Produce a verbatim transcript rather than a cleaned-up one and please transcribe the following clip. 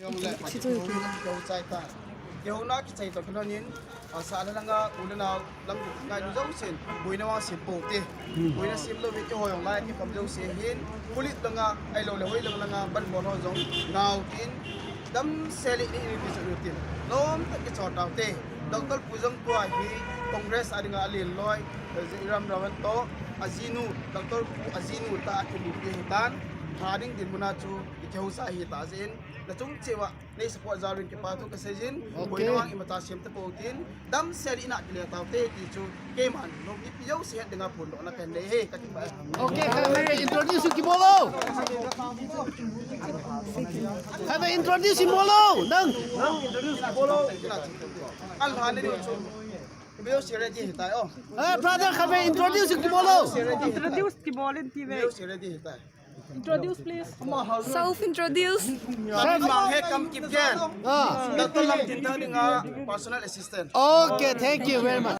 Kihouna kichai ta. Kihouna kichai ta kilo nin. Asa la langa u le nau lang ngai nu jousen. Boina wa sim po te. Boina sim lou ve kihoi ong lai kikhom jouse hin. Pulit langa ai lou le hoi langa ban bol ho jong. Ngau tin. Damsel in ni kichai tin. Lom tak kichai tau te. Doctor Pu Jangtua hi Congress a dinga alin loi. Iram Rawan to. Ajinu, Doctor Pu ajinu ta akimu pi hitan. Tha ding dinmun a chu. Ikihousa hita jin. Na chung chewa. Nei support jaovin kipa thu kasei jin. Okay. Boina vang imacha sem tapou tin. Damsel in a kile tau te ti chu. Keiman. Nong ipi jouse het dinga phondohna kahin nei e. Kati pa. Okay, khatvei introduce kibol o. Khatvei introduce kibol o. Nang. Nang introduce kibol o. Alha ni chu. Ipi jouse ready hitai o. Eh, brother, khatvei introduce kibol o. Introduce kibol in ti ve. Ipi jouse ready hitai. Introduce, please. Self introduce. Self mang he kam kip gen. Ah. Doctor Lamthinthang dinga personal assistant. Okay, thank you very much.